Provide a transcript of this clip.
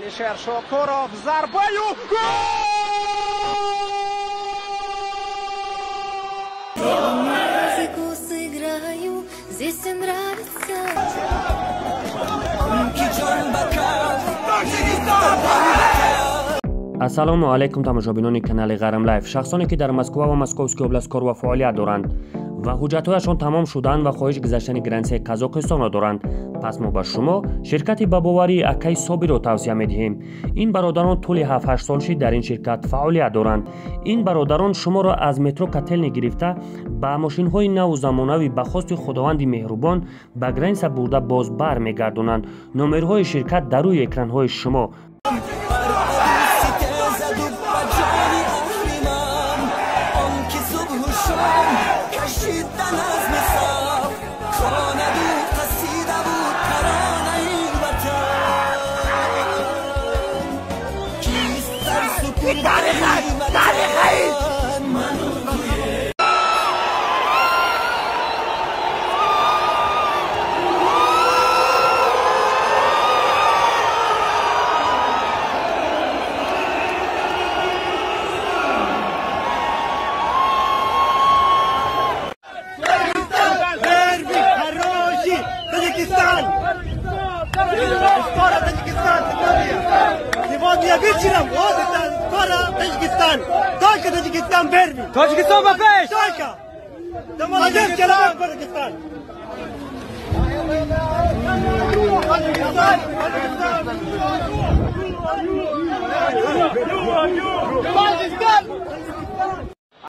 Алишер Шокуров зарбаю. Музыку сыграю, здесь все нравится. Ассалому алайкум, тамошобинони канали Ғарм Лайф. Шахсоне ки дар Москва ва Московский област кор ва фаъолият доранд ва ҳуҷҷатҳояшон тамом шуданд ва хоҳиш гузаштани границаи Қазоқистонро доранд, пас мо ба шумо ширкати ба боварии акаи Собирро тавсия медиҳем. Ин бародарон тӯли 7-8 сол шид дар ин ширкат фаъолият доранд. Ин бародарон шуморо аз метро Котелни гирифта ба мошинҳои наву замонавӣ ба хости Худованди меҳрубон ба граница бурда боз бар мегардонанд. Номерҳои ширкат дар рӯи экранҳои шумо. Сегодня вечером, вот это скоро Таджикистан. Только Таджикистан первый. Таджикистан ба пеш. Только. Да молодец, человек, Таджикистан. Таджикистан, Таджикистан. Таджикистан.